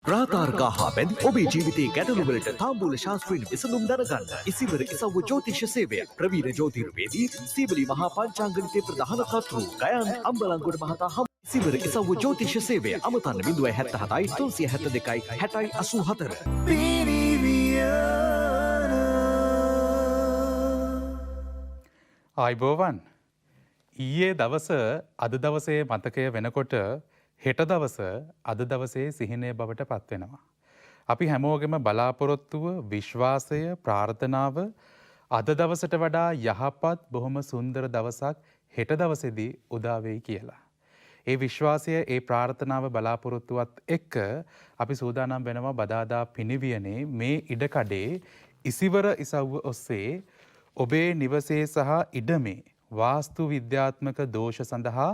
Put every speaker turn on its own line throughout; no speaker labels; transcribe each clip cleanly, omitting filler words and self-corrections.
ග්‍රහතාරකා හා බැඳි ඔබේ ජීවිතයේ ගැටලු වලට තාම්බූල ශාස්ත්‍රයෙන් විසඳුම් දැනගන්න. ඉසිවර ඉසව්ව ජ්‍යොතිෂ සේවය. ප්‍රවීණ ජ්‍යොතිර්වේදී සීවලී මහා පංචාංගලිතේ ප්‍රධාන කර්තෘ ගයන් අම්බලන්ගොඩ මහතා හමු. ඉසිවර ඉසව්ව ජ්‍යොතිෂ සේවය අමතන්න 077 372 60 84.
ආයිබෝවන්. ඊයේ දවස අද දවසේ මතකය වෙනකොට හෙට දවස අද දවසේ සිහිනය බවට පත්වෙනවා. අපි හැමෝගෙම බලාපොරොත්තුව, විශ්වාසය, ප්‍රාර්ථනාව අද දවසට වඩා යහපත් බොහොම සුන්දර දවසක් හෙට දවසේදී උදා වෙයි කියලා. ඒ විශ්වාසය, ඒ ප්‍රාර්ථනාව, බලාපොරොත්තුවත් එක්ක අපි සූදානම් වෙනවා බදාදා පිනිවියනේ මේ ඉඩකඩේ ඉසිවර ඉසව්ව ඔස්සේ ඔබේ නිවසේ සහ ඉඩමේ වාස්තු විද්‍යාත්මක දෝෂ සඳහා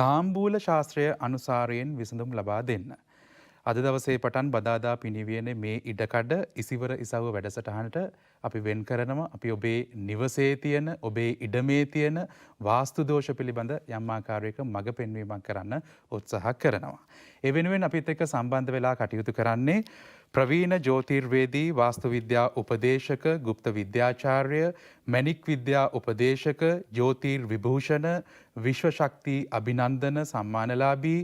තාම්බූල ශාස්ත්‍රය අනුසාරයෙන් විසඳුම් ලබා දෙන්න. අද දවසේ පටන් බදාදා පිනිවියනේ මේ ඉඩකඩ ඉසිවර ඉසව්ව වැඩසටහනට අපි වෙන් කරනවා. අපි ඔබේ නිවසේ තියෙන, ඔබේ ඉඩමේ තියෙන වාස්තු දෝෂ පිළිබඳ යම් ආකාරයක මඟ පෙන්වීමක් කරන්න උත්සාහ කරනවා. ඒ වෙනුවෙන් අපිත් එක්ක සම්බන්ධ වෙලා කටයුතු කරන්නේ ප්‍රවීණ ජ්‍යොතිර්වේදී, වාස්තු විද්‍යා උපදේශක, ගුප්ත විද්‍යාචාර්ය, මැණික් විද්‍යා උපදේශක, ජ්‍යොතිර් විභූෂණ, විශ්ව ශක්ති අභිනන්දන සම්මානලාභී,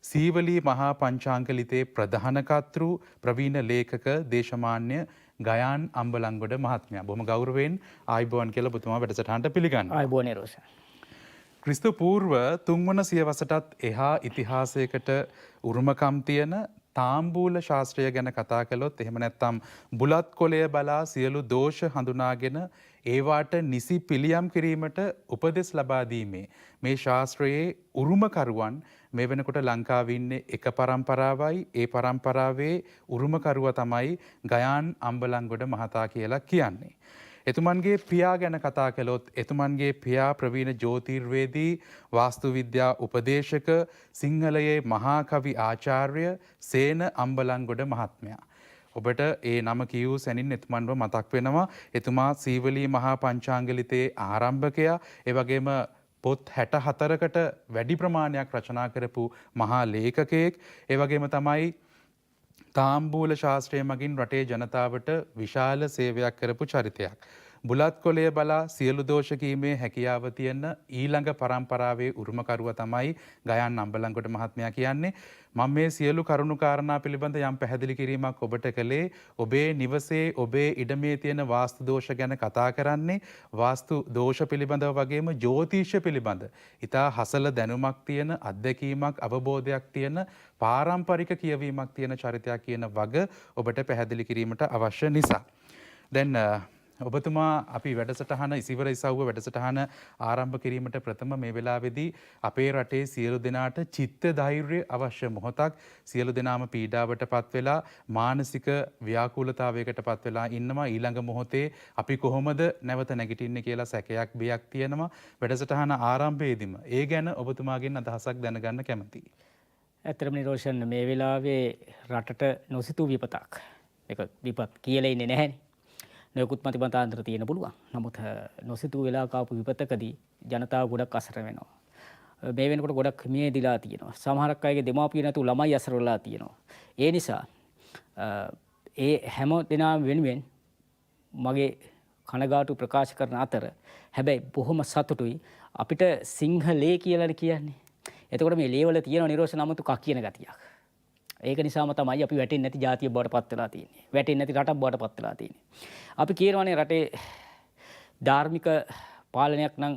සීවලී මහා පංචාංකලිතේ ප්‍රධාන කර්තෘ, ප්‍රවීණ ලේඛක, දේශමාන්‍ය ගයාන් අම්බලන්ගොඩ මහත්මයා. බොහොම ගෞරවයෙන් ආයුබෝවන් කියලා ඔබතුමා වැඩසටහනට පිළිගන්නවා.
ආයුබෝවන් නිරෝෂන්.
ක්‍රිස්තු පූර්ව තුන්වන සියවසටත් එහා ඉතිහාසයකට උරුමකම් තියෙන තාම්බූල ශාස්ත්‍රය ගැන කතා කළොත්, එහෙම නැත්නම් බුලත් කොළය බලා සියලු දෝෂ හඳුනාගෙන ඒවාට නිසි පිළියම් කිරීමට උපදෙස් ලබා දීමේ මේ ශාස්ත්‍රයේ උරුමකරුවන් මේ වෙනකොට ලංකාවේ ඉන්නේ එක පරම්පරාවයි. ඒ පරම්පරාවේ උරුමකරුවා තමයි ගයාන් අම්බලන්ගොඩ මහතා කියලා කියන්නේ. එතුමන්ගේ පියා ගැන කතා කළොත්, එතුමන්ගේ පියා ප්‍රවීණ ජ්‍යොතිර්වේදී, වාස්තු විද්‍යා උපදේශක, සිංහලයේ මහා කවි ආචාර්ය සේන අම්බලන්ගොඩ මහත්මයා. ඔබට ඒ නම කියූ සැනින් එතුමන්ව මතක් වෙනවා. එතුමා සීවලී මහා පංචාංගලිතේ ආරම්භකයා, ඒ වගේම පොත් 64කට වැඩි ප්‍රමාණයක් රචනා කරපු මහා ලේඛකයෙක්. ඒ වගේම තමයි තාම්බූල ශාස්ත්‍රය මගින් රටේ ජනතාවට විශාල සේවයක් කරපු චරිතයක්. බුලත් කොළය බලා සියලු දෝෂ කීමේ හැකියාව තියෙන ඊළඟ පරම්පරාවේ උරුමකරුවා තමයි ගයන් අම්බලන්ගොඩ මහත්මයා කියන්නේ. මම මේ සියලු කරුණු කාරණා පිළිබඳ යම් පැහැදිලි කිරීමක් ඔබට කළේ ඔබේ නිවසේ, ඔබේ ඉඩමේ තියෙන වාස්තු දෝෂ ගැන කතා කරන්නේ වාස්තු දෝෂ පිළිබඳව වගේම ජ්‍යොතිෂ පිළිබඳ ඉතා හසල දැනුමක් තියෙන, අත්දැකීමක්, අවබෝධයක් තියෙන, පාරම්පරික කියවීමක් තියෙන චරිතයක් කියන වග ඔබට පැහැදිලි කිරීමට අවශ්‍ය නිසා. දැන් ඔබතුමා අපි වැඩසටහන ඉසිවර ඉසව්ව වැඩසටහන ආරම්භ කිරීමට ප්‍රථම මේ වෙලාවේදී අපේ රටේ සියලු දෙනාට චිත්ත ධෛර්යය අවශ්‍ය මොහොතක්. සියලු දෙනාම පීඩාවට පත් වෙලා මානසික ව්‍යාකූලතාවයකට පත් වෙලා ඉන්නවා. ඊළඟ මොහොතේ අපි කොහොමද නැවත නැගිටින්නේ කියලා සැකයක් බියක් තියෙනවා. වැඩසටහන ආරම්භයේදීම ඒ ගැන ඔබතුමාගෙන් අදහසක් දැනගන්න කැමතියි.
ඇත්තටම නිරෝෂන්, මේ වෙලාවේ රටට නොසිතූ විපතක්. මේක විපත් කියලා ඉන්නේ නැහැනේ. නොයෙකුත් මත මතාන්තර තියෙන්න පුළුවන්. නමුත් නොසිතූ වෙලාවක ආපු විපතකදී ජනතාව ගොඩක් අසරණ වෙනවා. මේ වෙනකොට ගොඩක් මියදිලා තියෙනවා. සමහරක් අයගේ දෙමාපියෝ නැතුව ළමයි අසරණ වෙලා තියෙනවා. ඒ නිසා ඒ හැම දෙනාම වෙනුවෙන් මගේ කනගාටු ප්‍රකාශ කරන අතර හැබැයි බොහොම සතුටුයි අපිට සිංහලේ කියලානේ කියන්නේ. එතකොට මේ ලේවල තියෙන නිරෝෂ නමතු කක් කියන ගතියක්. ඒක නිසාම තමයි අපි වැටෙන්නේ නැති ජාතිය බවට පත් වෙලා තියෙන්නේ. වැටෙන්නේ නැති රටක් බවට පත් වෙලා තියෙන්නේ. අපි කියනවානේ රටේ ධාර්මික පාලනයක් නම්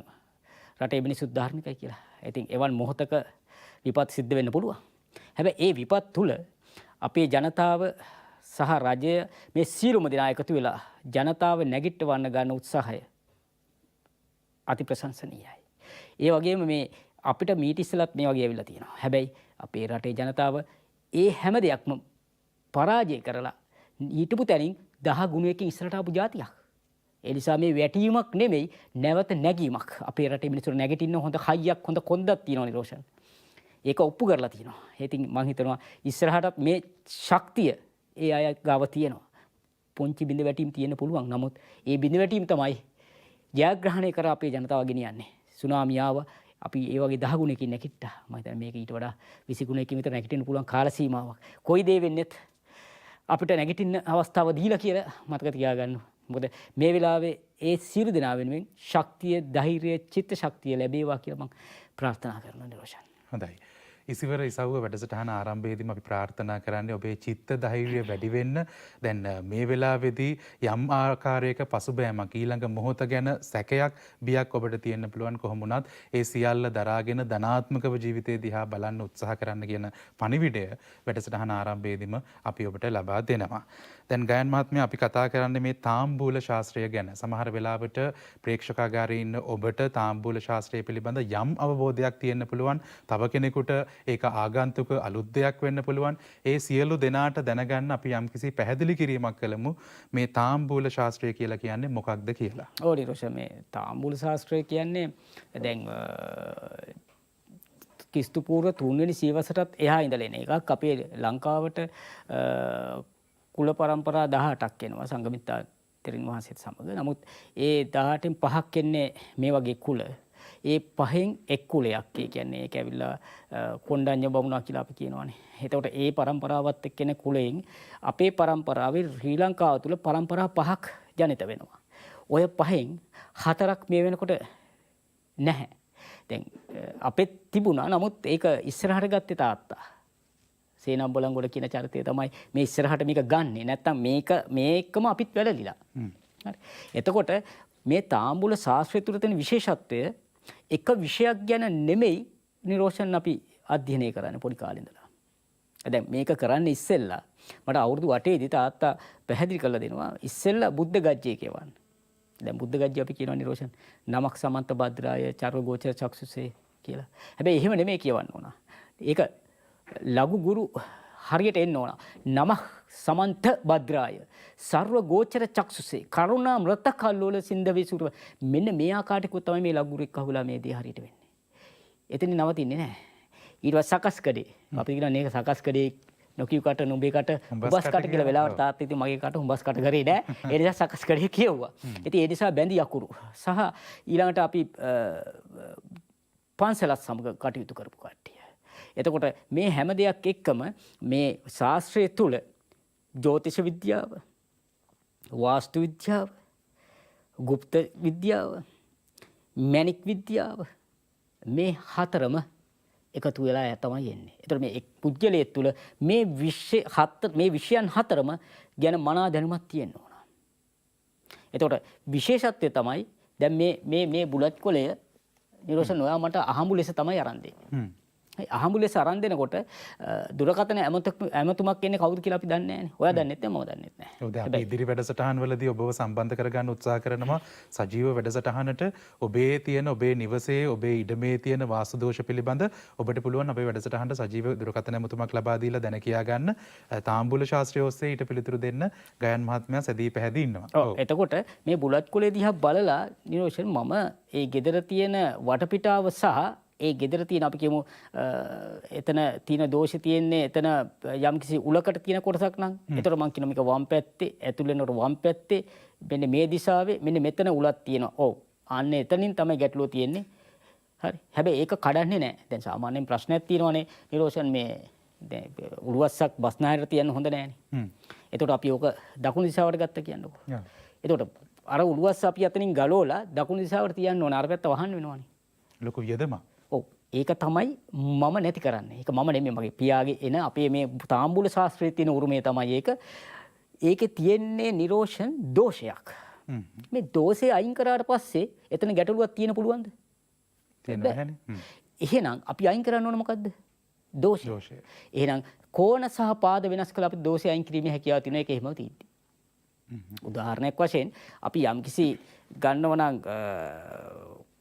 රටේ මිනිස්සුත් ධාර්මිකයි කියලා. ඉතින් එවන් මොහොතක විපත් සිද්ධ වෙන්න පුළුවන්. හැබැයි ඒ විපත් තුල අපේ ජනතාව සහ රජය මේ සියලුම දෙනා එකතු වෙලා ජනතාව නැගිටවන්න ගන්න උත්සාහය අති ප්‍රශංසනීයයි. ඒ වගේම මේ අපිට මීට ඉස්සෙල්ලත් මේ වගේ ඇවිල්ලා තියෙනවා. හැබැයි අපේ රටේ ජනතාව ඒ හැම දෙයක්ම පරාජය කරලා හිටපු තැනින් 10 ගුණයකින් ඉස්සරහට ආපු ජාතියක්. ඒ නිසා මේ වැටීමක් නෙමෙයි, නැවත නැගීමක්. අපේ රටේ මිනිස්සුන්ට නැගිටින්න හොඳ හයියක්, හොඳ කොන්දක් තියෙනවා නිරෝෂන්. ඒක ඔප්පු කරලා තියෙනවා. ඉතින් මං හිතනවා ඉස්සරහටත් මේ ශක්තිය ඒ අය ගාව තියෙනවා. පොන්චි බිඳ වැටීම් තියෙන්න පුළුවන්. නමුත් ඒ බිඳ වැටීම් තමයි ජයග්‍රහණය කර අපේ ජනතාව ගෙනියන්නේ. සුනාමි ආවා. අපි ඒ වගේ 10 ගුණයකින් නැගිට්ටා. මම හිතන්නේ මේක ඊට වඩා 20 ගුණයකින් විතර නැගිටින්න පුළුවන් කාල සීමාවක්. කොයි දේ වෙන්නෙත් අපිට නැගිටින්න අවස්ථාව දීලා කියලා මතක තියාගන්න. මොකද මේ වෙලාවේ ඒ සියලු දෙනා වෙනුවෙන් ශක්තිය, ධෛර්යය, චිත්ත ශක්තිය ලැබේවා කියලා මම ප්‍රාර්ථනා කරනවා නිරෝෂන්.
හොඳයි. ඉසිවර ඉසව්ව වැඩසටහන ආරම්භයේදීම අපි ප්‍රාර්ථනා කරන්නේ ඔබේ චිත්ත ධෛර්යය වැඩි වෙන්න. දැන් මේ වෙලාවේදී යම් ආකාරයක පසුබෑමක්, ඊළඟ මොහොත ගැන සැකයක්, බියක් ඔබට තියෙන්න පුළුවන්. කොහොම වුණත් ඒ සියල්ල දරාගෙන ධනාත්මකව ජීවිතය දිහා බලන්න උත්සාහ කරන්න කියන පණිවිඩය වැඩසටහන ආරම්භයේදීම අපි ඔබට ලබා දෙනවා. දැන් ගයන් මහත්මයා, අපි කතා කරන්නේ මේ තාම්බූල ශාස්ත්‍රය ගැන. සමහර වෙලාවට ප්‍රේක්ෂකාගාරයේ ඉන්න ඔබට තාම්බූල ශාස්ත්‍රය පිළිබඳ යම් අවබෝධයක් තියෙන්න පුළුවන්. තව කෙනෙකුට ඒක ආගන්තුක අලුත් දෙයක් වෙන්න පුළුවන්. ඒ සියලු දෙනාට දැනගන්න අපි යම්කිසි පැහැදිලි කිරීමක් කළමු. මේ තාම්බූල ශාස්ත්‍රය කියලා කියන්නේ මොකක්ද කියලා.
ඔව් නිරෝෂ, මේ තාම්බූල ශාස්ත්‍රය කියන්නේ දැන් ක්‍රිස්තු පූර්ව 3 වෙනි සියවසටත් එහා ඉඳලා එන එකක්. අපේ ලංකාවට කුල පරම්පරා 18ක් එනවා සංඝමිත්තා තෙරින් වහන්සේත් සමග. නමුත් ඒ 18න් පහක් එන්නේ මේ වගේ කුල. ඒ පහෙන් එක් කුලයක්. ඒ කියන්නේ ඒක ඇවිල්ලා කොණ්ඩඤ්ඤ බමුණා කියලා අපි කියනවානේ. එතකොට ඒ පරම්පරාවත් එක්ක එන කුලයෙන් අපේ පරම්පරාවේ ශ්‍රී ලංකාව තුල පරම්පරා පහක් ජනිත වෙනවා. ඔය පහෙන් හතරක් මේ වෙනකොට නැහැ. දැන් අපෙත් තිබුණා. නමුත් ඒක ඉස්සරහට ගත්තේ තාත්තා. සේනම්බලන්ගොඩ කියන චරිතය තමයි මේ ඉස්සරහට මේක ගන්නෙ. නැත්තම් මේකම අපිත් වැළලිලා. හරි. එතකොට මේ තාම්බූල ශාස්ත්‍රය තුළ තියෙන විශේෂත්වය එක විෂයක් ගැන නෙමෙයි නිරෝෂන් අපි අධ්‍යයනය කරන්නේ පොඩි කාලේ ඉඳලා. දැන් මේක කරන්න ඉස්සෙල්ලා මට අවුරුදු 8 දී තාත්තා පැහැදිලි කරලා දෙනවා ඉස්සෙල්ලා බුද්ධ ගජ්ජය කියවන්න. දැන් බුද්ධ ගජ්ජය අපි කියනවා නිරෝෂන් නමක් සමන්ත භද්‍රාය චර්ව ගෝචර චක්සුසේ කියලා. හැබැයි එහෙම නෙමෙයි කියවන්න ඕන. ඒක ලඝු ගුරු හරියට එන්න ඕන. නමක් සමන්ත භද්‍රාය සර්ව ගෝචර චක්සුසේ කරුණා මෘත කල්ලෝල සින්දවේ සුර. මෙන්න මේ ආකාරයට කිව්වොත් තමයි මේ ලඝු ගුරු එක්ක අහුලා මේ දේ හරියට වෙන්නේ. එතනින් නවතින්නේ නෑ. ඊට පස්සේ සකස් කඩේ. අපි කියනවා මේක සකස් කඩේ නොකියු කට නුඹේ කට හුඹස් කට කියලා වෙලාවට තාත්තා ඉතින් මගේ කට හුඹස් කට කරේ නෑ. ඒ නිසා සකස් කඩේ කියවුවා. ඉතින් ඒ නිසා බැඳි අකුරු සහ ඊළඟට අපි පන්සලත් සමග කටයුතු කරපු කට්ටිය. එතකොට මේ හැම දෙයක් එක්කම මේ ශාස්ත්‍රය තුල ජ්‍යොතිෂ විද්‍යාව, වාස්තු විද්‍යාව, ගුප්ත විද්‍යාව, මැණික් විද්‍යාව මේ හතරම එකතු වෙලා තමයි එන්නේ. එතකොට මේ එක් පුජ්‍යලයේ තුල මේ මේ විෂයන් හතරම ගැන මනා දැනුමක් තියෙන්න ඕන. එතකොට විශේෂත්වය තමයි දැන් මේ මේ මේ බුලත් කොළය නිරෝෂන් ඔයා මට අහඹු ලෙස තමයි අරන් දෙන්නේ. අහඹු ලෙස අරන් දෙනකොට දුරකථන ඇමතුමක් එන්නේ කවුද කියලා අපි දන්නේ නැහැනේ. ඔයා දන්නෙත් නැහැ, මම දන්නෙත් නැහැ.
ඔව්, දැන් අපි ඉදිරි වැඩසටහන් වලදී ඔබව සම්බන්ධ කරගන්න උත්සාහ කරනවා සජීව වැඩසටහනට. ඔබේ තියෙන ඔබේ නිවසේ ඔබේ ඉඩමේ තියෙන වාස්තු දෝෂ පිළිබඳ ඔබට පුළුවන් අපේ වැඩසටහනට සජීව දුරකථන ඇමතුමක් ලබා දීලා දැන කියා ගන්න. තාම්බූල ශාස්ත්‍රය ඔස්සේ ඊට පිළිතුරු දෙන්න ගයන් මහත්මයා සැදී පැහැදී ඉන්නවා.
ඔව්, එතකොට මේ බුලත් කොලේ දිහා බලලා නිරෝෂන් මම ඒ ගෙදර තියෙන වටපිටාව සහ ඒ ගෙදර තියෙන අපි කියමු එතන තියෙන දෝෂ තියෙන්නේ එතන යම්කිසි උලකට තියෙන කොටසක් නම් එතකොට මං කියනවා මේක වම් පැත්තේ ඇතුල් වෙනකොට වම් පැත්තේ මෙන්න මේ දිශාවේ මෙන්න මෙතන උලක් තියෙනවා. ඔව්, අන්න එතනින් තමයි ගැටලුව තියෙන්නේ. හරි. හැබැයි ඒක කඩන්නේ නෑ. දැන් සාමාන්‍යයෙන් ප්‍රශ්නයක් තියෙනවනේ නිරෝෂන්, මේ දැන් උළුවස්සක් බස්නාහිරට තියන්න හොඳ නෑනේ. එතකොට අපි ඕක දකුණු දිශාවට ගත්ත කියන්නකෝ. එතකොට අර උළුවස්ස අපි අතනින් ගලවලා දකුණු දිශාවට තියන්න ඕන. අර පැත්ත වහන්න වෙනවනේ.
ලොකු වියදමක්.
ඔව්, ඒක තමයි මම නැති කරන්නේ. ඒක මම නෙමෙයි, මගේ පියාගේ එන අපේ මේ තාම්බූල ශාස්ත්‍රයේ තියෙන උරුමය තමයි ඒක. ඒකේ තියෙන්නේ නිරෝෂන් දෝෂයක්. මේ දෝෂය අයින් කරාට පස්සේ එතන ගැටලුවක් තියෙන පුළුවන්ද?
තියෙන්න බැහැනේ.
එහෙනම් අපි අයින් කරන්න ඕන මොකද්ද? දෝෂය. එහෙනම් කෝණ සහ පාද වෙනස් කළා අපි දෝෂය අයින් කිරීමේ හැකියාව තියෙනවා. ඒක එහෙමම තියෙන්නේ. උදාහරණයක් වශයෙන් අපි යම්කිසි ගන්නව නම්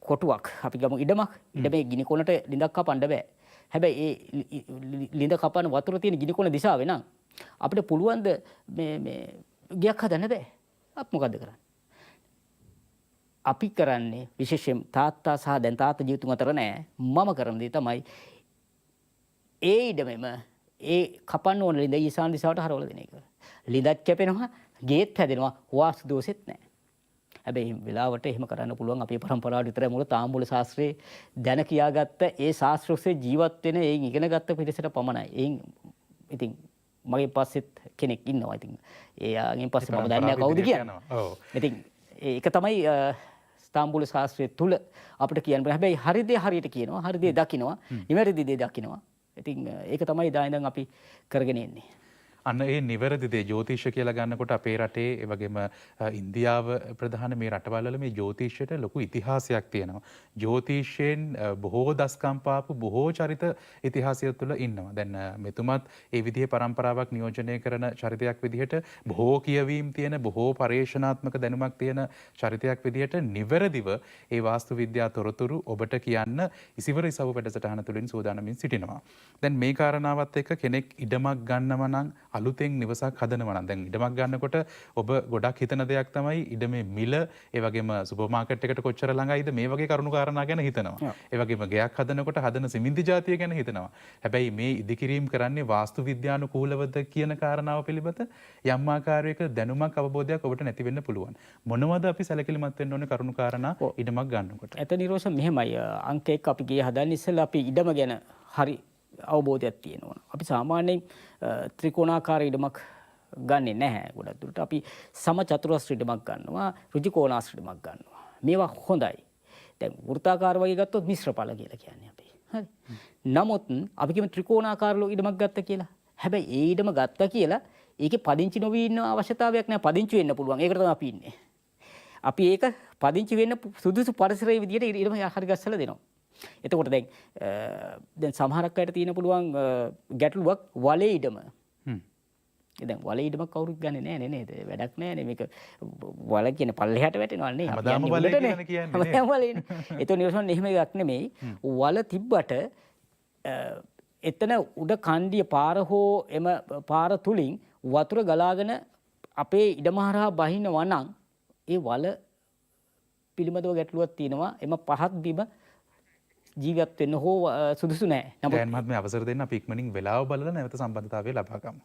කොටුවක් අපි ගමු ඉඩමක්. ඉඩමේ ගිනි කොනට ලිඳක් කපන්න බෑ. හැබැයි ඒ ලිඳ කපන වතුර තියෙන ගිනි කොන දිශාවේ නම් අපිට පුළුවන් ද මේ මේ ගියක් හදන්න බෑ. අපි මොකද්ද කරන්නේ? අපි කරන්නේ විශේෂයෙන් තාත්තා සහ දැන් තාත්තා ජීවිතුන් අතර නෑ. මම කරන දේ තමයි ඒ ඉඩමෙම ඒ කපන්න ඕන ලිඳ ඊශාන දිශාවට හරවලා දෙන එක. ලිඳත් කැපෙනවා, ගේත් හැදෙනවා, වාස්තු දෝෂෙත් නෑ. හැබැයි එහෙම වෙලාවට එහෙම කරන්න පුළුවන් අපේ පරම්පරාවට විතරයි. මොකද තාම්බූල ශාස්ත්‍රයේ දැන කියාගත්ත ඒ ශාස්ත්‍ර ඔස්සේ ජීවත් වෙන ඒන් ඉගෙන ගත්ත පිරිසට පමණයි. ඒන් ඉතින් මගේ පස්සෙත් කෙනෙක් ඉන්නවා. ඉතින් එයාගෙන් පස්සේ මම දන්නේ නැහැ කවුද කියලා.
ඔව්.
ඉතින් ඒක තමයි තාම්බූල ශාස්ත්‍රය තුල අපිට කියන්න බෑ. හැබැයි හරි දේ හරියට කියනවා, හරි දේ දකිනවා, නිවැරදි දේ දකිනවා. ඉතින් ඒක තමයි දා ඉඳන් අපි කරගෙන එන්නේ.
අන්න ඒ නිවැරදි දේ ජ්‍යොතිෂ කියලා ගන්නකොට අපේ රටේ ඒ වගේම ඉන්දියාව ප්‍රධාන මේ රටවල් වල මේ ජ්‍යොතිෂයට ලොකු ඉතිහාසයක් තියෙනවා. ජ්‍යොතිෂයෙන් බොහෝ දස්කම් පාපු බොහෝ චරිත ඉතිහාසය තුළ ඉන්නවා. දැන් මෙතුමත් ඒ විදිහේ පරම්පරාවක් නියෝජනය කරන චරිතයක් විදිහට බොහෝ කියවීම් තියෙන බොහෝ පර්යේෂණාත්මක දැනුමක් තියෙන චරිතයක් විදිහට නිවැරදිව ඒ වාස්තු විද්‍යා තොරතුරු ඔබට කියන්න ඉසිවර ඉසව් වැඩසටහන තුළින් සූදානමින් සිටිනවා. දැන් මේ කාරණාවත් එක්ක කෙනෙක් ඉඩමක් ගන්නව නම් අලුතෙන් නිවසක් හදනවා නම් දැන් ඉඩමක් ගන්නකොට ඔබ ගොඩක් හිතන දෙයක් තමයි ඉඩමේ මිල, ඒ වගේම සුපර් මාකට් එකට කොච්චර ළඟයිද මේ වගේ කරුණු කාරණා ගැන හිතනවා. ඒ වගේම ගෙයක් හදනකොට හදන සිමෙන්ති ජාතිය ගැන හිතනවා. හැබැයි මේ ඉදිකිරීම් කරන්නේ වාස්තු විද්‍යානුකූලවද කියන කාරණාව පිළිබඳ යම් ආකාරයක දැනුමක් අවබෝධයක් ඔබට නැති වෙන්න පුළුවන්. මොනවද අපි සැලකිලිමත් වෙන්න ඕනේ කරුණු කාරණා ඉඩමක් ගන්නකොට?
ඇත නිරෝෂ මෙහෙමයි. අංක 1 අපි ගේ හදන්න ඉස්සෙල්ලා අපි ඉඩම ගැන හරි අවබෝධයක් තියෙනවා. අපි සාමාන්‍යයෙන් ත්‍රිකෝණාකාර ඉඩමක් ගන්නෙ නැහැ. ගොඩක් දුරට අපි සම චතුරස්‍ර ඉඩමක් ගන්නවා, ඍජුකෝණාස්‍ර ඉඩමක් ගන්නවා. මේවා හොඳයි. දැන් වෘත්තාකාර වගේ ගත්තොත් මිශ්‍ර ඵල කියලා කියන්නේ අපි. හරි. නමුත් අපි කියමු ත්‍රිකෝණාකාර ඉඩමක් ගත්ත කියලා. හැබැයි ඒ ඉඩම ගත්තා කියලා ඒකේ පදිංචි නොවී ඉන්න අවශ්‍යතාවයක් නැහැ. පදිංචි වෙන්න පුළුවන්. ඒකට තමයි අපි ඉන්නේ. අපි ඒක පදිංචි වෙන්න සුදුසු පරිසරයේ විදියට ඉඩම හරි ගස්සලා දෙනවා. එතකොට දැන් දැන් සමහරක් අයට තියෙන පුළුවන් ගැටලුවක් වලේ ඉඩම. දැන් වලේ ඉඩමක් කවුරුත් ගන්නෙ නෑ නේද? වැඩක් නෑනේ මේක. වල කියන්නේ පල්ලෙහාට වැටෙනවා නේ.
හැමදාම වලේ කියන්නේ නේ.
හැමදාම වලේනේ. ඒතකොට නිරෝෂන් එහෙම එකක් නෙමෙයි. වල තිබ්බට එතන උඩ කණ්ඩිය පාර හෝ එම පාර තුලින් වතුර ගලාගෙන අපේ ඉඩම හරහා බහිනවා නම් ඒ වල පිළිබඳව ගැටලුවක් තියෙනවා. එම පහත් බිම ජීවත් වෙන්න හෝ සුදුසු නෑ.
නමුත් දැන් මහත්මයා අවසර දෙන්න අපි ඉක්මනින් වෙලාව බලලා නැවත සම්බන්ධතාවය ලබා ගමු.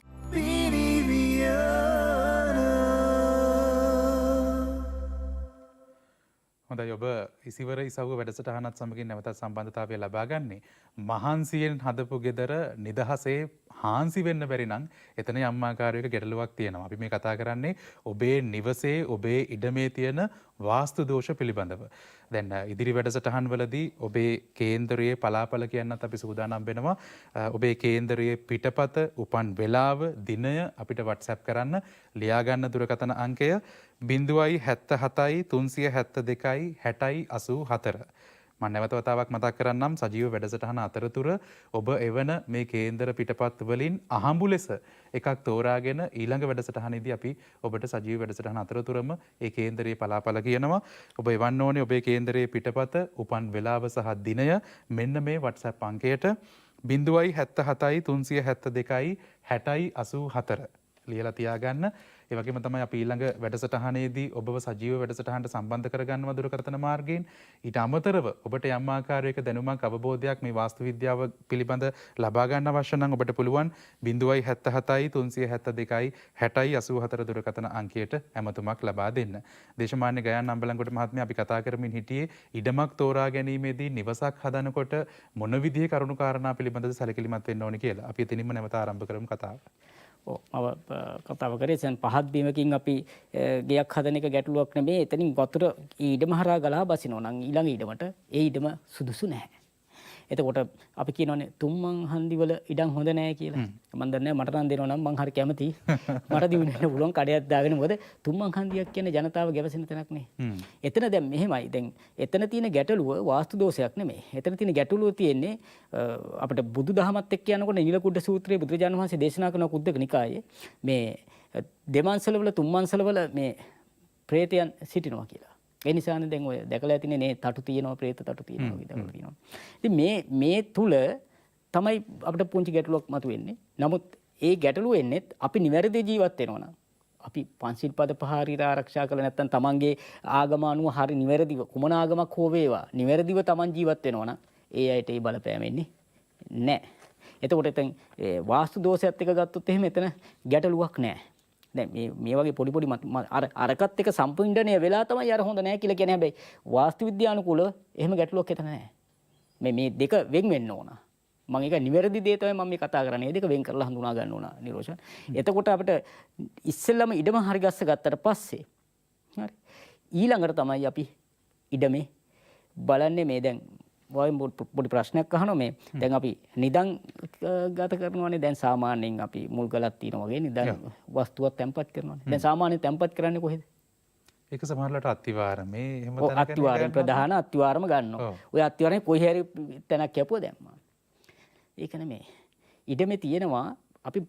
හොඳයි, ඔබ ඉසිවර ඉසව්ව වැඩසටහනත් සමගින් නැවතත් සම්බන්ධතාවය ලබා ගන්නේ. මහන්සියෙන් හදපු ගෙදර නිදහසේ හාන්සි වෙන්න බැරි නම් එතන යම් ආකාරයක ගැටලුවක් තියෙනවා. අපි මේ කතා කරන්නේ ඔබේ නිවසේ ඔබේ ඉඩමේ තියෙන වාස්තු දෝෂ පිළිබඳව. දැන් ඉදිරි වැඩසටහන් වලදී ඔබේ කේන්දරයේ පලාපල කියන්නත් අපි සූදානම් වෙනවා. ඔබේ කේන්දරයේ පිටපත, උපන් වේලාව, දිනය අපිට WhatsApp කරන්න. ලියා ගන්න දුරකථන අංකය 077 372 60 84. මම නැවත වතාවක් මතක් කරන්නම්, සජීව වැඩසටහන අතරතුර ඔබ එවන මේ කේන්දර පිටපත් වලින් අහඹු ලෙස එකක් තෝරාගෙන ඊළඟ වැඩසටහනේදී අපි ඔබට සජීව වැඩසටහන අතරතුරම ඒ කේන්දරයේ පලාපල කියනවා. ඔබ එවන්න ඕනේ ඔබේ කේන්දරයේ පිටපත, උපන් වේලාව සහ දිනය මෙන්න මේ WhatsApp අංකයට 077 372 60 84 ලියලා තියාගන්න. ඒ වගේම තමයි අපි ඊළඟ වැඩසටහනේදී ඔබව සජීව වැඩසටහනට සම්බන්ධ කරගන්නවා දුරකථන මාර්ගයෙන්. ඊට අමතරව ඔබට යම් ආකාරයක දැනුමක් අවබෝධයක් මේ වාස්තු විද්‍යාව පිළිබඳ ලබා ගන්න අවශ්‍ය නම් ඔබට පුළුවන් 077 372 60 84 දුරකථන අංකයට ඇමතුමක් ලබා දෙන්න. දේශමාන්‍ය ගයන් අම්බලන්ගොඩ මහත්මයා, අපි කතා කරමින් හිටියේ ඉඩමක් තෝරා ගැනීමේදී නිවසක් හදනකොට මොන විදිහේ කරුණු කාරණා පිළිබඳව සැලකිලිමත් වෙන්න ඕනේ කියලා. අපි එතනින්ම නැවත ආරම්භ කරමු කතාව.
ඔව්, මම කතාව කරේ දැන් පහත් බිමකින් අපි ගෙයක් හදන එක ගැටලුවක් නෙමෙයි. එතනින් වතුර ඊඩම හරහා ගලා බසිනවා නම් ඊළඟ ඊඩමට ඒ ඊඩම සුදුසු නැහැ. එතකොට අපි කියනවනේ තුම්මන් හන්දිවල ඉඩම් හොඳ නෑ කියලා. මං දන්නේ නෑ, මට නම් දෙනවා නම් මං හරි කැමතියි. මට දිනු වෙන්න පුළුවන් කඩයක් දාගෙන. මොකද තුම්මන් හන්දියක් කියන්නේ ජනතාව ගැවසෙන තැනක් නේ. එතන දැන් මෙහෙමයි. දැන් එතන තියෙන ගැටලුව වාස්තු දෝෂයක් නෙමෙයි. එතන තියෙන ගැටලුව තියෙන්නේ අපිට බුදුදහමත් එක්ක යනකොට නිලකුඩ සූත්‍රයේ බුදුරජාණන් වහන්සේ දේශනා කරන කුද්දක නිකායේ මේ දෙමන්සලවල තුම්මන්සලවල මේ ප්‍රේතයන් සිටිනවා කියලා. ඒ නිසානේ දැන් ඔය දැකලා ඇතිනේ නේ, තටු තියෙනවා, ප්‍රේත තටු තියෙනවා වගේ දැකලා තියෙනවා. ඉතින් මේ තුල තමයි අපිට පුංචි ගැටලුවක් මතුවෙන්නේ. නමුත් ඒ ගැටලුව එන්නේත් අපි නිවැරදි ජීවත් වෙනවා නම්, අපි පන්සිල් පද පහ හරියට ආරක්ෂා කරලා නැත්නම් තමන්ගේ ආගම අනුව හරි නිවැරදිව කුමන ආගමක් හෝ වේවා නිවැරදිව තමන් ජීවත් වෙනවා නම් ඒ අයට ඒ බලපෑම එන්නේ නැහැ. එතකොට එතෙන් වාස්තු දෝෂයත් එක්ක ගත්තොත් එහෙම එතන ගැටලුවක් නැහැ. දැන් මේ මේ වගේ පොඩි පොඩි අර අරකත් එක සම්පින්ඩණය වෙලා තමයි අර හොඳ නෑ කියලා කියන්නේ. හැබැයි වාස්තු විද්‍යානුකූලව එහෙම ගැටලුවක් එතන නෑ. මේ මේ දෙක වෙන් වෙන්න ඕන. මම ඒක නිවැරදි දේ තමයි මම මේ කතා කරන්නේ. මේ දෙක වෙන් කරලා හඳුනා ගන්න ඕන නිරෝෂන්. එතකොට අපිට ඉස්සෙල්ලම ඉඩම හරි ගස්ස ගත්තට පස්සේ හරි ඊළඟට තමයි අපි ඉඩමේ බලන්නේ. මේ දැන් වගේ පොඩි ප්‍රශ්නයක් අහනවා. මේ දැන් අපි නිදන් ගත කරනවානේ. දැන් සාමාන්‍යයෙන් අපි මුල් ගලක් තියෙනවා වගේ නිදන් වස්තුවක් තැන්පත් කරනවානේ. දැන් සාමාන්‍යයෙන් තැන්පත් කරන්නේ කොහෙද?
ඒක සමහරවිට අත්තිවාරමේ එහෙම තැනක
අත්තිවාරම ප්‍රධාන අත්තිවාරම ගන්නවා. ඔය අත්තිවාරමේ කොහේ හරි තැනක් කැපුවා දැම්මා. ඒක නෙමෙයි. ඉඩමේ තියෙනවා අපි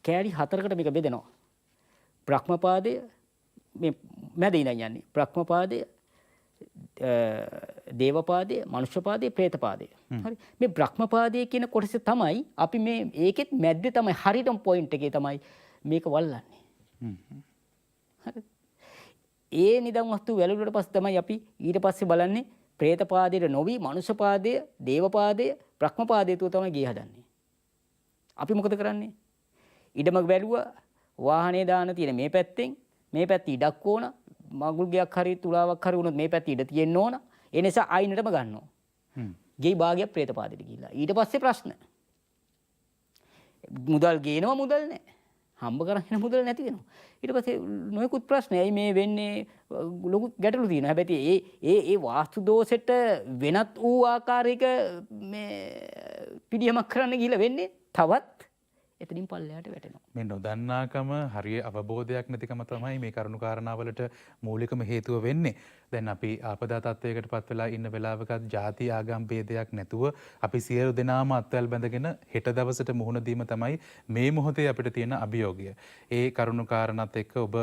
කෑලි හතරකට මේක බෙදෙනවා. බ්‍රහ්මපාදය මේ මැද ඉඳන් යන්නේ. බ්‍රහ්මපාදය, දේවපාදය, මනුෂ්‍යපාදය, ප්‍රේතපාදය. හරි. මේ බ්‍රහ්මපාදය කියන කොටස තමයි අපි මේ ඒකෙත් මැද්දේ තමයි හරියටම පොයින්ට් එකේ තමයි මේක වල්ලන්නේ. හරි. ඒ නිදන් වස්තු වැළලුවට පස්සේ තමයි අපි ඊට පස්සේ බලන්නේ ප්‍රේතපාදයට නොවි මනුෂ්‍යපාදය, දේවපාදය, බ්‍රහ්මපාදය තුල තමයි ගේ හදන්නේ. අපි මොකද කරන්නේ? ඉඩම බැලුවා, වාහනේ දාන තියෙන මේ පැත්තෙන් මේ පැත්ත ඉඩක් ඕන, මගුල් ගයක් හරි තුලාවක් හරි වුණොත් මේ පැත්ත ඉඩ තියෙන්න ඕන. ඒ නිසා අයිනටම ගන්නවා. ගේ භාගයක් ප්‍රේතපාදයට ගිහිල්ලා. ඊට පස්සේ ප්‍රශ්න. මුදල් ගේනවා, මුදල් නැහැ. හම්බ කරගෙන මුදල් නැති වෙනවා. ඊට පස්සේ නොයෙකුත් ප්‍රශ්න. ඇයි මේ වෙන්නේ? ලොකු ගැටලු තියෙනවා. හැබැයි ඒ ඒ ඒ වාස්තු දෝෂෙට වෙනත් වූ ආකාරයක මේ පිළියමක් කරන්න ගිහිල්ලා වෙන්නේ තවත් එතනින් පල්ලෙහාට වැටෙනවා.
මේ නොදන්නාකම, හරිය අවබෝධයක් නැතිකම තමයි මේ කරුණු කාරණාවලට මූලිකම හේතුව වෙන්නේ. දැන් අපි ආපදා තත්වයකට පත් වෙලා ඉන්න වෙලාවකත් ජාති ආගම් භේදයක් නැතුව අපි සියලු දෙනාම අත්වැල් බැඳගෙන හෙට දවසට මුහුණ දීම තමයි මේ මොහොතේ අපිට තියෙන අභියෝගය. ඒ කරුණු කාරණාත් එක්ක ඔබ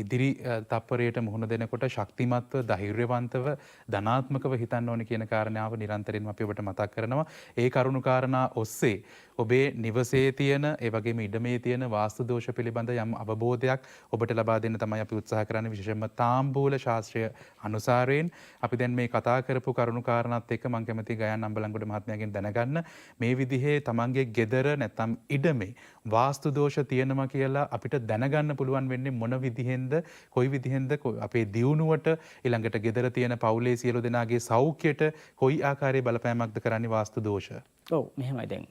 ඉදිරි තප්පරයට මුහුණ දෙනකොට ශක්තිමත්ව, ධෛර්යවන්තව, ධනාත්මකව හිතන්න ඕනේ කියන කාරණාව නිරන්තරයෙන්ම අපි ඔබට මතක් කරනවා. ඒ කරුණු කාරණා ඔස්සේ ඔබේ නිවසේ තියෙන, ඒ වගේම ඉඩමේ තියෙන වාස්තු දෝෂ පිළිබඳ යම් අවබෝධයක් ඔබට ලබා දෙන්න තමයි අපි උත්සාහ කරන්නේ, විශේෂයෙන්ම තාම්බූල ශාස්ත්‍රය අනුසාරයෙන්. අපි දැන් මේ කතා කරපු කරුණු කාරණාත් එක්ක මම කැමතියි ගයන් අම්බලන්ගොඩ මහත්මයාගෙන් දැනගන්න මේ විදිහේ තමන්ගේ ගෙදර නැත්නම් ඉඩමේ වාස්තු දෝෂ තියෙනවා කියලා අපිට දැනගන්න පුළුවන් වෙන්නේ මොන විදිහෙන්ද, කොයි විදිහෙන්ද, අපේ දියුණුවට, ඊළඟට ගෙදර තියෙන පවුලේ සියලු දෙනාගේ සෞඛ්‍යයට කොයි ආකාරයේ බලපෑමක්ද කරන්නේ වාස්තු දෝෂ?
ඔව් මෙහෙමයි. දැන්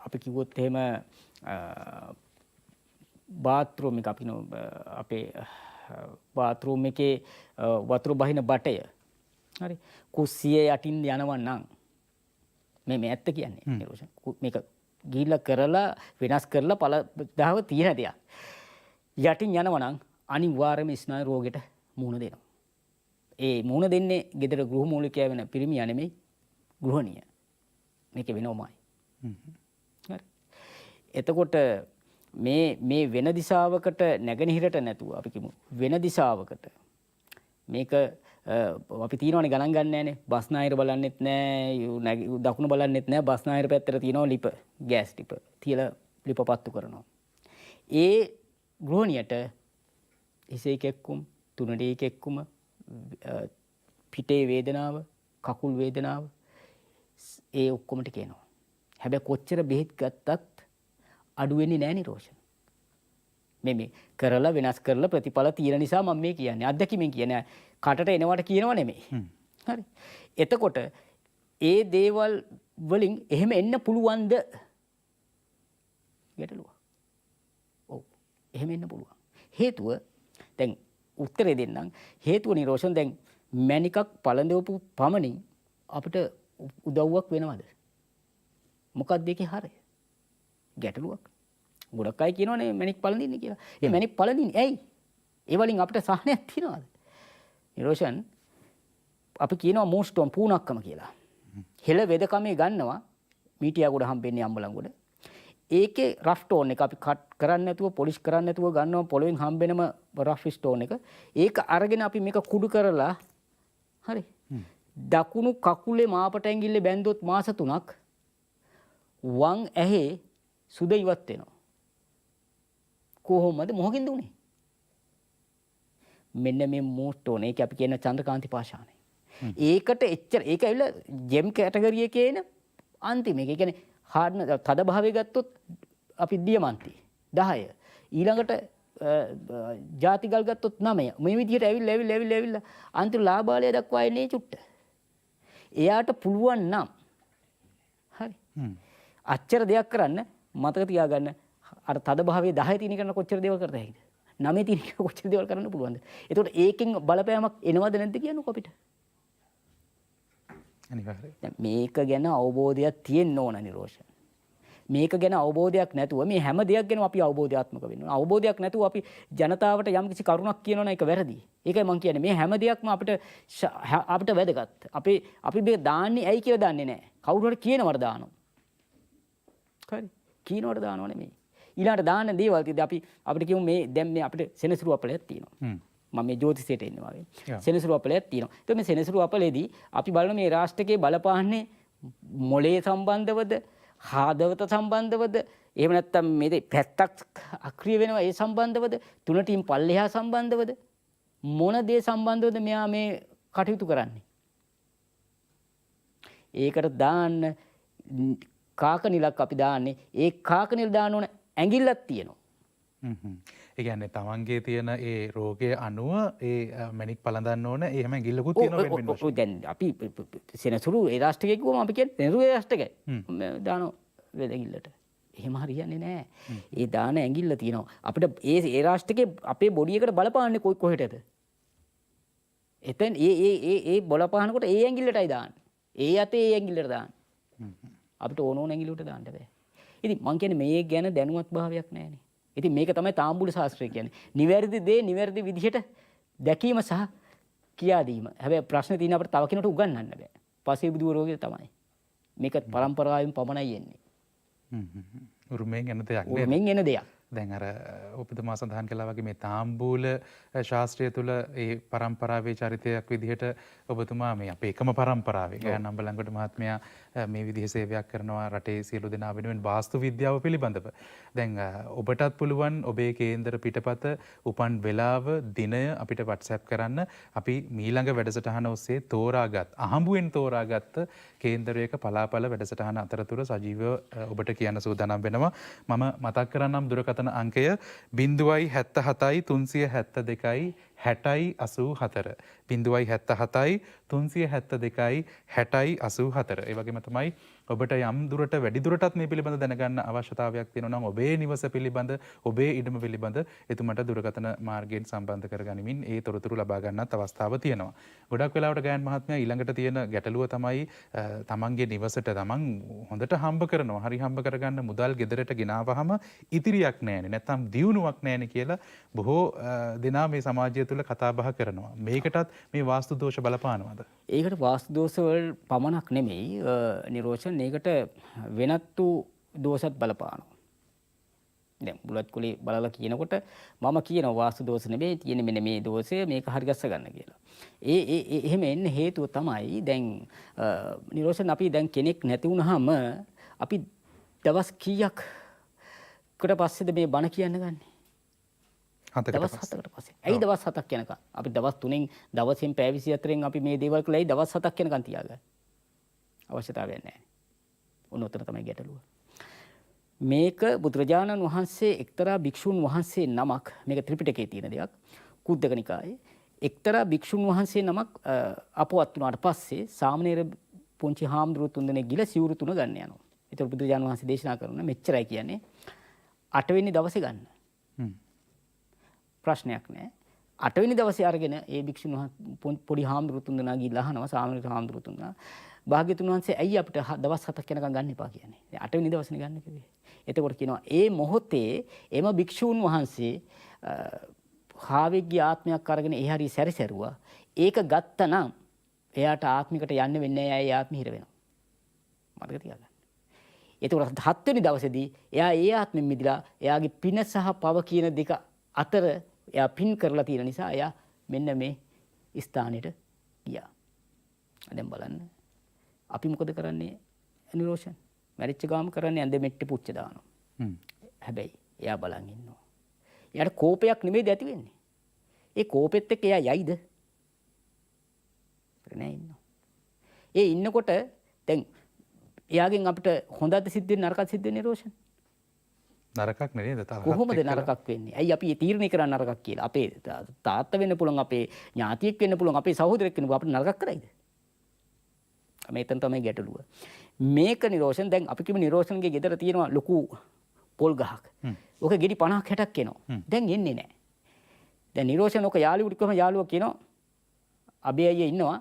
අපි කිව්වොත් එහෙම බාත්රූම් එක අපි අපේ බාත්රූම් එකේ වතුර බහින බටය හරි කුස්සිය යටින් යනවා නම් මේ මේ ඇත්ත කියන්නේ නිරෝෂන්, මේක ගිහිල්ලා කරලා වෙනස් කරලා පළදාව තියෙන දෙයක්. යටින් යනවා නම් අනිවාර්යයෙන්ම ස්නායු රෝගයට මුහුණ දෙනවා. ඒ මුහුණ දෙන්නේ ගෙදර ගෘහ මූලිකයා වෙන පිරිමියා නෙමෙයි, ගෘහණිය. මේක වෙනවමයි. හරි. එතකොට මේ මේ වෙන දිශාවකට නැගෙනහිරට නැතුව අපි කිමු වෙන දිශාවකට මේක අපි තියනවනේ ගණන් ගන්න නෑනේ. බස්නාහිර බලන්නෙත් නෑ, දකුණ බලන්නෙත් නෑ. බස්නාහිර පැත්තට තියෙනවා ලිප, ගෑස් ලිප තියලා ලිප පත්තු කරනවා. ඒ ගෘහණියට හිසේ කැක්කුම්, තුනඩේ කැක්කුම, පිටේ වේදනාව, කකුල් වේදනාව ඒ ඔක්කොම ටික එනවා. හැබැයි කොච්චර බෙහෙත් ගත්තත් අඩු වෙන්නේ නෑ නිරෝෂන්. මේ මේ කරලා වෙනස් කරලා ප්‍රතිඵල තියෙන නිසා මම මේ කියන්නේ. අත්දැකීමෙන් කියන්නේ. කටට එනවට කියනව නෙමෙයි. හරි. එතකොට ඒ දේවල් වලින් එහෙම එන්න පුළුවන්ද? ගැටලුව. ඔව්. එහෙම එන්න පුළුවන්. හේතුව දැන් උත්තරේ දෙන්නම්. හේතුව නිරෝෂන් දැන් මැණිකක් පළඳවපු පමණින් අපිට උදව්වක් වෙනවද? මොකක්ද ඒකේ හරය? ගැටලුවක්. ගොඩක් අය කියනවනේ මැණික් පළඳින්න කියලා. ඒ මැණික් පළඳින්නේ ඇයි? ඒ වලින් අපිට සහනයක් තියනවද? නිරෝෂන් අපි කියනවා මූස්ටෝන් පූනක්කම කියලා. හෙළ වෙදකමේ ගන්නවා මීටියාගොඩ හම්බෙන්නේ අම්බලන්ගොඩ. ඒකේ රෆ් ස්ටෝන් එක අපි කට් කරන්නේ නැතුව පොලිෂ් කරන්නේ නැතුව ගන්නවා පොළවෙන් හම්බෙනම රෆ් ස්ටෝන් එක. ඒක අරගෙන අපි මේක කුඩු කරලා හරි දකුණු කකුලේ මාපට ඇඟිල්ලේ බැන්දොත් මාස 3ක් වම් ඇහි සුද ඉවත් වෙනවා. කොහොමද මොහොකින්ද උනේ? මෙන්න මේ මූස්ටෝන් ඒක අපි කියන චන්ද්‍රකාන්ති පාෂාණය. ඒකට එච්චර ඒක ඇවිල්ලා ජෙම් කැටගරි එකේ එන අන්තිම එක. ඒ කියන්නේ හાર્ඩ් තද භාවය ගත්තොත් අපි දියමන්ති 10. ඊළඟට ජාති ගල් ගත්තොත් 9. මේ විදිහට ඇවිල්ලා ඇවිල්ලා ඇවිල්ලා ඇවිල්ලා අන්තිම ලාබාලය දක්වා එන්නේ චුට්ට. එයාට පුළුවන් නම් හරි. අච්චර දෙයක් කරන්න මතක තියාගන්න අර තද භාවයේ 10 තියෙන කෙනා කොච්චර දේවල් කරත හැකිද? 9 තියෙන කෙනා කොච්චර දේවල් කරන්න පුළුවන්ද? එතකොට ඒකෙන් බලපෑමක් එනවද නැද්ද කියන්නකෝ අපිට.
අනිවාර්යයෙන්.
දැන් මේක ගැන අවබෝධයක් තියෙන්න ඕන නිරෝෂන්. මේක ගැන අවබෝධයක් නැතුව මේ හැම දෙයක් ගැනම අපි අවබෝධයාත්මක වෙන්න ඕන. අවබෝධයක් නැතුව අපි ජනතාවට යම්කිසි කරුණක් කියනවා නම් ඒක වැරදි. ඒකයි මං කියන්නේ මේ හැම දෙයක්ම අපිට අපිට වැදගත්. අපි මේ දාන්නේ ඇයි කියලා දන්නේ නැහැ. කවුරු හරි කියනවට දානවා. හරි. කියනවට දානව නෙමෙයි. ඊළඟට දාන දේවල් තියෙද්දි අපි අපිට කියමු මේ දැන් මේ අපිට සෙනසුරු අපලයක් තියෙනවා. මම මේ ජ්‍යොතිෂයට එන්නේ වගේ. සෙනසුරු අපලයක් තියෙනවා. ඒතකොට මේ සෙනසුරු අපලේදී අපි බලන මේ රාෂ්ට්‍රකේ බලපාන්නේ මොලේ සම්බන්ධවද, හදවත සම්බන්ධවද, එහෙම නැත්නම් මේ පැත්තක් අක්‍රිය වෙනවා ඒ සම්බන්ධවද, තුනටින් පල්ලෙහා සම්බන්ධවද, මොන දේ සම්බන්ධවද මෙයා මේ කටයුතු කරන්නේ? ඒකට දාන්න කාක නිලක් අපි දාන්නේ. ඒ කාක නිල දාන්න ඕන ඇඟිල්ලක් තියෙනවා.
ඒ කියන්නේ තමන්ගේ තියෙන ඒ රෝගය අනුව ඒ මැණික් පළඳන්න ඕන. එහෙම ඇඟිල්ලකුත් තියෙනවා වෙන වෙන වශයෙන්.
ඔව් දැන් අපි සෙනසුරු ඒ රාෂ්ට්‍රකේ කිව්වම අපි කියන්නේ සෙනසුරු ඒ රාෂ්ට්‍රකයි. දානවා වෙද ඇඟිල්ලට. එහෙම හරියන්නේ නෑ. ඒ දාන ඇඟිල්ල තියෙනවා. අපිට ඒ ඒ රාෂ්ට්‍රකේ අපේ බොඩි එකට බලපාන්නේ කොයි කොහෙටද? එතෙන් ඒ ඒ ඒ ඒ බලපානකොට ඒ ඇඟිල්ලටයි දාන්නේ. ඒ අතේ ඒ ඇඟිල්ලට දාන්නේ. අපිට ඕන ඕන ඇඟිල්ලට දාන්න බෑ. ඉතින් මං කියන්නේ මේ ගැන දැනුවත් භාවයක් නෑනේ. ඉතින් මේක තමයි තාම්බුල ශාස්ත්‍රය කියන්නේ. නිවැරදි දේ නිවැරදි විදිහට දැකීම සහ කියා දීම. හැබැයි ප්‍රශ්නේ තියෙන අපිට තව කෙනෙකුට උගන්වන්න බෑ. පසේ බුදුවරෝ වගේ තමයි. මේක පරම්පරාවෙන් පමණයි එන්නේ.
උරුමයෙන් එන දෙයක් නේද?
උරුමෙන් එන දෙයක්.
දැන් අර ඔබතුමා සඳහන් කළා වගේ මේ තාම්බූල ශාස්ත්‍රය තුළ ඒ පරම්පරාවේ චරිතයක් විදිහට ඔබතුමා මේ අපේ එකම පරම්පරාවේ ගයන් අම්බලන්ගොඩ මහත්මයා මේ විදිහේ සේවයක් කරනවා රටේ සියලු දෙනා වෙනුවෙන් වාස්තු විද්‍යාව පිළිබඳව. දැන් ඔබටත් පුළුවන් ඔබේ කේන්දර පිටපත උපන් වෙලාව දිනය අපිට WhatsApp කරන්න. අපි මීළඟ වැඩසටහන ඔස්සේ තෝරාගත් අහඹුවෙන් තෝරාගත්ත කේන්දරයක පලාපල වැඩසටහන අතරතුර සජීවව ඔබට කියන්න සූදානම් වෙනවා. මම මතක් කරන්නම් දුරකථන අංකය 077 372 60 84 077 372 60 84. ඒ වගේම තමයි ඔබට යම් දුරට වැඩි දුරටත් මේ පිළිබඳ දැනගන්න අවශ්‍යතාවයක් තියෙනවා නම් ඔබේ නිවස පිළිබඳ ඔබේ ඉඩම පිළිබඳ එතුමට දුරකථන මාර්ගයෙන් සම්බන්ධ කරගනිමින් ඒ තොරතුරු ලබා ගන්නත් අවස්ථාව තියෙනවා. ගොඩක් වෙලාවට ගයන් මහත්මයා ඊළඟට තියෙන ගැටලුව තමයි තමන්ගේ නිවසට තමන් හොඳට හම්බ කරනවා. හරි හම්බ කරගන්න මුදල් ගෙදරට ගෙනාවහම ඉතිරියක් නෑනේ. නැත්තම් දියුණුවක් නෑනේ කියලා බොහෝ දෙනා මේ සමාජය තුළ කතා බහ කරනවා. මේකටත් මේ වාස්තු දෝෂ බලපානවද?
ඒකට වාස්තු දෝෂ වල පමණක් නෙමෙයි නිරෝෂන්, ඒකට වෙනත් වූ දෝෂත් බලපානවා. දැන් බුලත් කුලේ බලලා කියනකොට මම කියනවා වාස්තු දෝෂ නෙමෙයි තියෙන්නේ, මෙන්න මේ දෝෂය, මේක හරි ගස්ස ගන්න කියලා. ඒ ඒ එහෙම එන්න හේතුව තමයි දැන් නිරෝෂන් අපි දැන් කෙනෙක් නැති වුනහම අපි දවස් කීයක්කට පස්සේද මේ බණ කියන්න ගන්නෙ? දවස් 7කට පස්සේ. ඇයි දවස් 7ක් යනකම්? අපි දවස් 3න් දවසෙන් පැය 24න් අපි මේ දේවල් කළා. ඇයි දවස් 7ක් යනකම් තියාගන්නේ? අවශ්‍යතාවයක් නැහැ. ඔන්න ඔතන තමයි ගැටලුව. මේක බුදුරජාණන් වහන්සේ එක්තරා භික්ෂුන් වහන්සේ නමක්, මේක ත්‍රිපිටකයේ තියෙන දෙයක්, කුද්දක නිකායේ එක්තරා භික්ෂුන් වහන්සේ නමක් අපවත් වුණාට පස්සේ සාමණේර පුංචි හාමුදුරුවෝ තුන්දෙනෙක් ගිහලා සිවුරු තුන ගන්න යනවා. ඒතර බුදුරජාණන් වහන්සේ දේශනා කරන මෙච්චරයි කියන්නේ 8 වෙනි දවසේ ගන්න. ප්‍රශ්නයක් නෑ. 8 වෙනි දවසේ අරගෙන ඒ භික්ෂුන් වහන්සේ පොඩි හාමුදුරුවෝ තුන්දෙනා ගිහලා අහනවා සාමණේර හාමුදුරුවෝ තුන්දෙනා, භාග්‍යතුන් වහන්සේ ඇයි අපිට දවස් 7ක් යනකම් ගන්න එපා කියන්නේ? දැන් 8 වෙනි දවසනේ ගන්න කිව්වේ. එතකොට කියනවා ඒ මොහොතේ එම භික්ෂූන් වහන්සේ හාවෙක්ගේ ආත්මයක් අරගෙන ඒ හරිය සැරිසැරුවා. ඒක ගත්තනම් එයාට ආත්මිකට යන්න වෙන්නේ නෑ, ඒ ආත්මෙ හිර වෙනවා. මතක තියාගන්න. එතකොට 7 වෙනි දවසේදී එයා ඒ ආත්මෙන් මිදලා එයාගේ පින සහ පව කියන දෙක අතර එයා පින් කරලා තියෙන නිසා එයා මෙන්න මේ ස්ථානෙට ගියා. දැන් බලන්න අපි මොකද කරන්නේ නිරෝෂන්? මැරිච්ච ගාම කරන්නේ ඇඳ මෙට්ටේ පුච්ච දානවා. හැබැයි එයා බලන් ඉන්නවා. එයාට කෝපයක් නෙමෙයිද ඇති වෙන්නේ? ඒ කෝපෙත් එක්ක එයා යයිද? නෑ ඉන්නවා. ඒ ඉන්නකොට දැන් එයාගෙන් අපිට හොඳද සිද්ධ වෙන්නේ නරකද සිද්ධ වෙන්නේ රෝෂන්?
නරකක් නෙවෙයිද? තරහත්
කොහොමද
එක්කලා?
නරකක් වෙන්නේ? ඇයි අපි ඒ තීරණය කරන්නේ නරකක් කියලා? අපේ තාත්තා වෙන්න පුළුවන්, අපේ ඥාතියෙක් වෙන්න පුළුවන්, අපේ සහෝදරයෙක් වෙන්න පුළුවන්, අපිට නරකක් කරයිද? මේ එතන තමයි ගැටලුව. මේක නිරෝෂන් දැන් අපි කියමු නිරෝෂන්ගේ ගෙදර තියෙනවා ලොකු පොල් ගහක්. ඔක ගෙඩි 50ක් 60ක් එනවා. දැන් එන්නේ නැහැ. දැන් නිරෝෂන් ඔක යාළුවෙකුට කිව්වම යාළුවා කියනවා අබේ අයියා ඉන්නවා.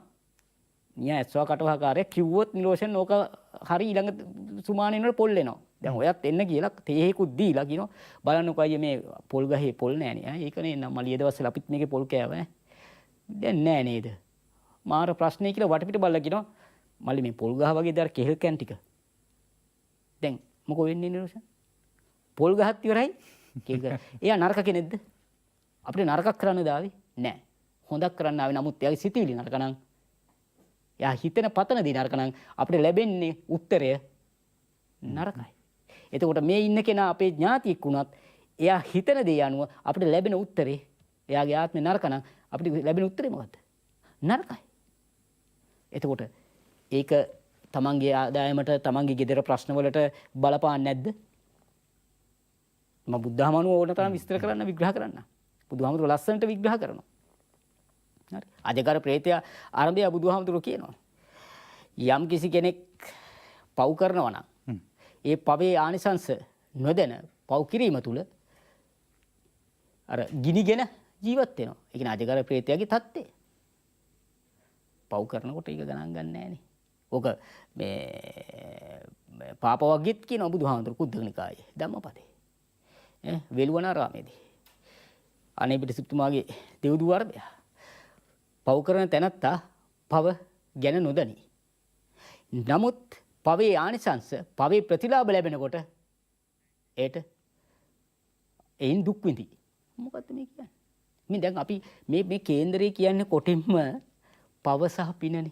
නියා ඇස්වා කටවහකාරය කිව්වොත් නිරෝෂන් ඕක හරි ඊළඟ සුමානේ වෙනකොට පොල් එනවා. දැන් ඔයත් එන්න කියලා තේහේකුත් දීලා කියනවා බලන්නකෝ අයියේ මේ පොල් ගහේ පොල් නෑනේ. ඈ ඒකනේ නම් මලිය දවස්වල අපිත් මේකේ පොල් කෑවා ඈ. දැන් නෑ නේද? මාර ප්‍රශ්නේ කියලා වටපිට බලලා කියනවා මල්ලි මේ පොල් ගහ වගේ දර කෙහෙල් කැන් ටික. දැන් මොකෝ වෙන්නේ නිරෝෂන්? පොල් ගහත් ඉවරයි. කෙහෙල් ගහ. එයා නරක කෙනෙක්ද? අපිට නරකක් කරන්න දාවේ නෑ. හොඳක් කරන්න ආවේ. නමුත් එයාගේ සිතුවිලි නරක නම්, එයා හිතන පතන දේ නරක නම් අපිට ලැබෙන්නේ උත්තරය නරකයි. එතකොට මේ ඉන්න කෙනා අපේ ඥාතියෙක් වුණත් එයා හිතන දේ අනුව අපිට ලැබෙන උත්තරේ එයාගේ ආත්මේ නරක නම් අපිට ලැබෙන උත්තරේ මොකද්ද? නරකයි. එතකොට ඒක තමන්ගේ ආදායමට තමන්ගේ ගෙදර ප්‍රශ්න වලට බලපාන්නේ නැද්ද? මම බුද්ධහම අනුව ඕන තරම් විස්තර කරන්න විග්‍රහ කරන්න. බුදුහාමුදුරුවෝ ලස්සනට විග්‍රහ කරනවා. හරි. අජගර ප්‍රේතයා ආරම්භය බුදුහාමුදුරුවෝ කියනවා. යම් කිසි කෙනෙක් පව් කරනවා නම් ඒ පවේ ආනිසංස නොදැන පව් කිරීම තුල අර ගිනිගෙන ජීවත් වෙනවා. ඒ කියන්නේ අජගර ප්‍රේතයාගේ තත්ත්වය. පව් කරනකොට ඒක ගණන් ගන්න නෑනේ. ඕක මේ පාප වග්ගෙත් කියනවා බුදුහාමුදුරුවෝ කුද්දක නිකායේ ධම්මපදේ. ඈ වෙළුවනාරාමේදී. අනේ පිටිසුතුමාගේ දෙව්දුව අරබයා. පව් කරන තැනැත්තා පව ගැන නොදනි. නමුත් පවේ ආනිසංස පවේ ප්‍රතිලාභ ලැබෙනකොට ඒට එයින් දුක් විඳි. මොකද්ද මේ කියන්නේ? මේ දැන් අපි මේ මේ කේන්දරේ කියන්නේ කොටින්ම පව සහ පිනනේ.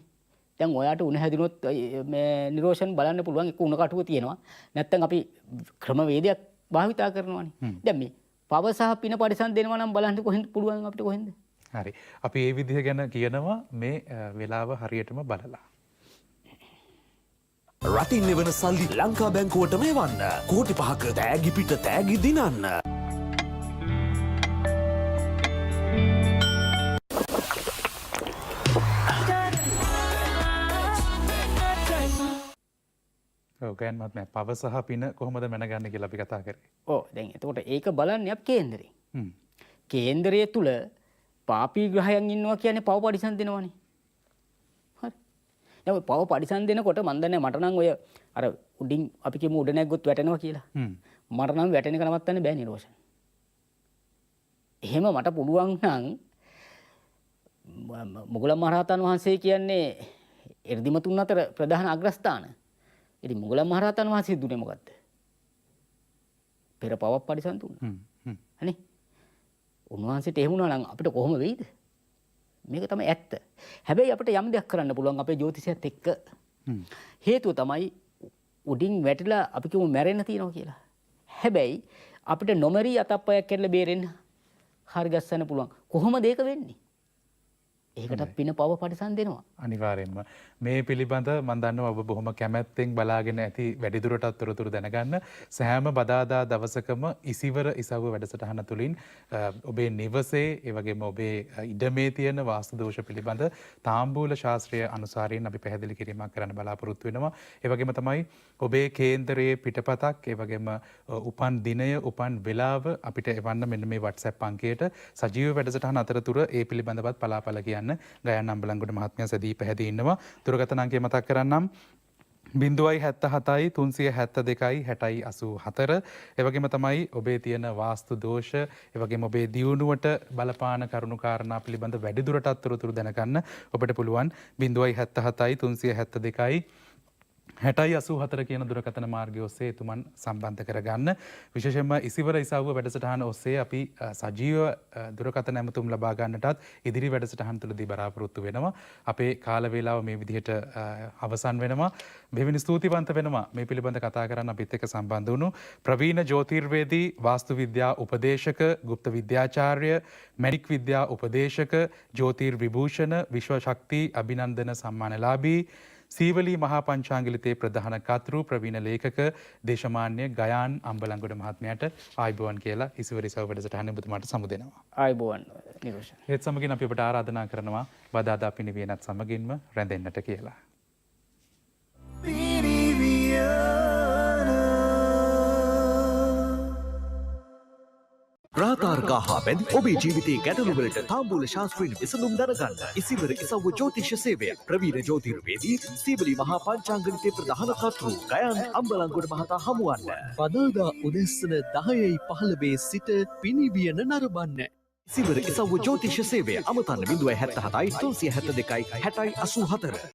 දැන් ඔයාට උණ හැදුනොත් මේ නිරෝෂන් බලන්න පුළුවන් එක්ක උණ කටුව තියෙනවා. නැත්තම් අපි ක්‍රමවේදයක් භාවිතා කරනවානේ. දැන් මේ පව සහ පින පරිසම් දෙනවා නම් බලන්න කොහෙන්ද පුළුවන් අපිට කොහෙන්ද?
හරි. අපි මේ විදිහ ගැන කියනවා මේ වෙලාව හරියටම බලලා.
රටින් එවන සල්ලි ලංකා බැංකුවටම එවන්න. කෝටි 5ක තෑගි පිට තෑගි දිනන්න.
ඔව් ගයන් මහත්මයා පව සහ පින කොහොමද මැනගන්නේ කියලා අපි කතා කරේ.
ඔව් දැන් එතකොට ඒක බලන්නේ අපි කේන්දරේ. කේන්දරය තුල පාපී ග්‍රහයන් ඉන්නවා කියන්නේ පව පරිසම් දෙනවනේ. හරි. දැන් ඔය පව පරිසම් දෙනකොට මන් දන්නේ මට නම් ඔය අර උඩින් අපි කියමු උඩ නැග්ගොත් වැටෙනවා කියලා. මට නම් වැටෙන එක නවත්තන්න බෑ නිරෝෂන්. එහෙම මට පුළුවන් නම් මුගලන් මහරහතන් වහන්සේ කියන්නේ එර්දිමතුන් අතර ප්‍රධාන අග්‍රස්ථාන. ඉතින් මුගලන් මහරහතන් වහන්සේ දුන්නේ මොකද්ද? පෙර පවක් පරිසම් දුන්නා. හනේ. උන්වහන්සේට එහෙම වුණා නම් අපිට කොහොම වෙයිද? මේක තමයි ඇත්ත. හැබැයි අපිට යම් දෙයක් කරන්න පුළුවන් අපේ ජ්‍යොතිෂයත් එක්ක. හේතුව තමයි උඩින් වැටිලා අපි කියමු මැරෙන්න තියෙනවා කියලා. හැබැයි අපිට නොමරී අතප්පයක් කැඩලා බේරෙන්න හරි ගස්සන්න පුළුවන්. කොහොමද ඒක වෙන්නේ? ඒකට පින පව පරිසම් දෙනවා.
අනිවාර්යෙන්ම මේ පිළිබඳ මම දන්නවා ඔබ බොහොම කැමැත්තෙන් බලාගෙන ඇති වැඩිදුරටත් තොරතුරු දැනගන්න. සෑම බදාදා දවසකම ඉසිවර ඉසව්ව වැඩසටහන තුලින් ඔබේ නිවසේ ඒ වගේම ඔබේ ඉඩමේ තියෙන වාස්තු දෝෂ පිළිබඳ තාම්බූල ශාස්ත්‍රය අනුසාරයෙන් අපි පැහැදිලි කිරීමක් කරන්න බලාපොරොත්තු වෙනවා. ඒ වගේම තමයි ඔබේ කේන්දරයේ පිටපතක් ඒ වගේම උපන් දිනය උපන් වේලාව අපිට එවන්න මෙන්න මේ WhatsApp අංකයට. සජීව වැඩසටහන අතරතුර ඒ පිළිබඳවත් පලාපල කියන්න ගයන් අම්බලන්ගොඩ මහත්මයා සැදී පැහැදී ඉන්නවා. දුරකථන අංකය මතක් කරන්නම් 077 372 60 84. ඒ වගේම තමයි ඔබේ තියෙන වාස්තු දෝෂ, ඒ වගේම ඔබේ දියුණුවට බලපාන කරුණු කාරණා පිළිබඳ වැඩිදුරටත් තොරතුරු දැනගන්න ඔබට පුළුවන් 077 372 60 84 කියන දුරකථන මාර්ගය ඔස්සේ එතුමන් සම්බන්ධ කරගන්න. විශේෂයෙන්ම ඉසිවර ඉසව්ව වැඩසටහන ඔස්සේ අපි සජීව දුරකථන ඇමතුම් ලබා ගන්නටත් ඉදිරි වැඩසටහන් තුළදී බලාපොරොත්තු වෙනවා. අපේ කාල වේලාව මේ විදිහට අවසන් වෙනවා. බෙහෙවින් ස්තුතිවන්ත වෙනවා මේ පිළිබඳ කතා කරන්න අපිත් එක්ක සම්බන්ධ වුණු ප්‍රවීණ ජ්‍යොතිර්වේදී, වාස්තු විද්‍යා උපදේශක, ගුප්ත විද්‍යාචාර්ය, මැණික් විද්‍යා උපදේශක, ජ්‍යොතිර් විභූෂණ, විශ්ව ශක්ති අභිනන්දන සම්මානලාභී සීවලී මහා පංචාංගලිතේ ප්‍රධාන කර්තෘ ප්‍රවීණ ලේඛක දේශමාන්‍ය ගයාන් අම්බලන්ගොඩ මහත්මයාට ආයුබෝවන් කියලා ඉසිවර ඉසව් වැඩසටහනේ ඔබතුමාට සමු දෙනවා.
ආයුබෝවන් නිරෝෂන්.
ඒත් සමගින් අපි ඔබට ආරාධනා කරනවා බදාදා පිනිවියනත් සමගින්ම රැඳෙන්නට කියලා.
ග්‍රහතාරකා හා බැඳි ඔබේ ජීවිතයේ ගැටලු වලට තාම්බූල ශාස්ත්‍රයෙන් විසඳුම් දැනගන්න. ඉසිවර ඉසව්ව ජ්‍යොතිෂ සේවය ප්‍රවීණ ජ්‍යොතිර්වේදී සීවලී මහා පංචාංගලිතේ ප්‍රධාන කර්තෘ ගයන් අම්බලන්ගොඩ මහතා හමුවන්න.
බදාදා උදැස්සන 10:15 සිට පිනිවියන නරඹන්න.
ඉසිවර ඉසව්ව ජ්‍යොතිෂ සේවය අමතන්න 077 372 60 84.